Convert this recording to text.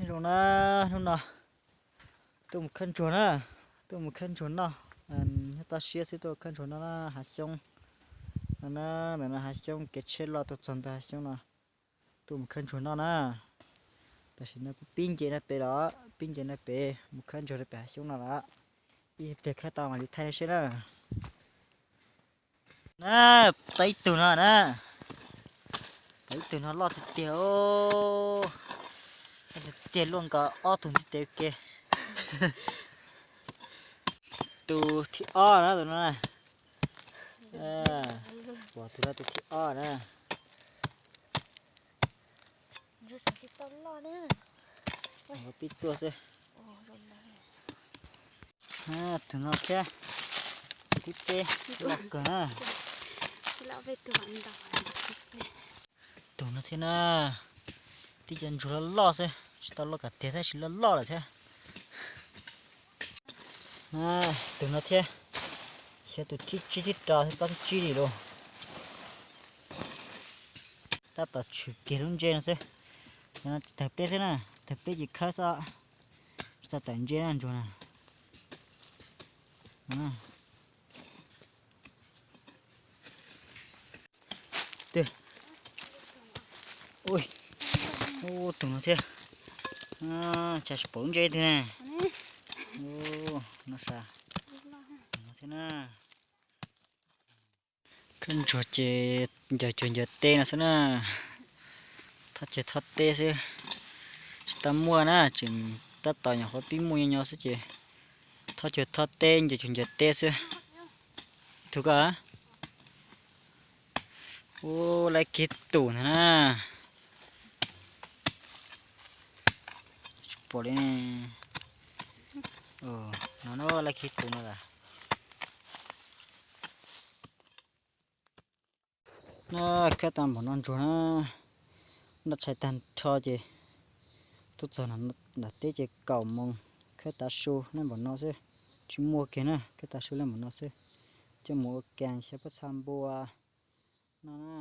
Zoo na, hnub no tuaj mus khawb ntsuag na, tuaj mus khawb ntsuag noj, nyob toj siab xwb tuaj khawb ntsuag noj na, hav xyoob no na, ntawm no hav xyoob kev tsheb loj tuaj txog ntawm hav xyoob no, tuaj mus khawb ntsuag noj na. Tam sim no kuv pib nce no pem los, pib nce no pem mus khawb ntsuag rau pem hav xyoob no lawm. Ib pliag khawb tau mam li thaij nej saib na. Na, pom ib tug no na, pom ib tug no loj tiag tiag, loj tiag tiag, luaj nkaus ob tug ntiv tes ke. Tus thib ob na tus no na, pom tus no tus thib ob na. Pib tuaj xwb. Tus no thiab, tus thib peb, loj kawg na. Tus no thiab na, tib co ntsuag loj loj xwb, tsis tau loj kam tiag thiab, tsis loj loj lawm thiab. Tus no thiab, xyov tus thib tsib thib rau thiab plaub thib tsib li lauj. Tab tom tshwm kiag lub ntsej no xwb. Tawg pleb xwb na, tawg pleb ces khawb xwb, tsis tau tawm ntsej na ntsuag na. Tus no thiab, tsam tsis pom lub ntsej twg na. No sas, tus no thiab na. Khawb ntsuag ces ncaws cuag ncaws teb no xwb na, thoj cuag thoj teb xwb, tsis tau muaj na, tseem tab tom nyuam qhuav pib muaj nyo nyo xwb ces thoj cuag thoj teb, ncaws cuag ncaws teb xwb. Tus koj, ub, laib kiag tus ntag na. Tsis pom li. No na, laib kiag tus no lawm. Khawb tau npaum no ntsuag na, noj tshais tag nrho ces tuaj txog nram teb ces kaum moos, khawb tav su noj npaum no xwb, tsis muaj kiag na, khawb tav su noj npaum no xwb, coj mus ua kas xyaw pob txha npua no na.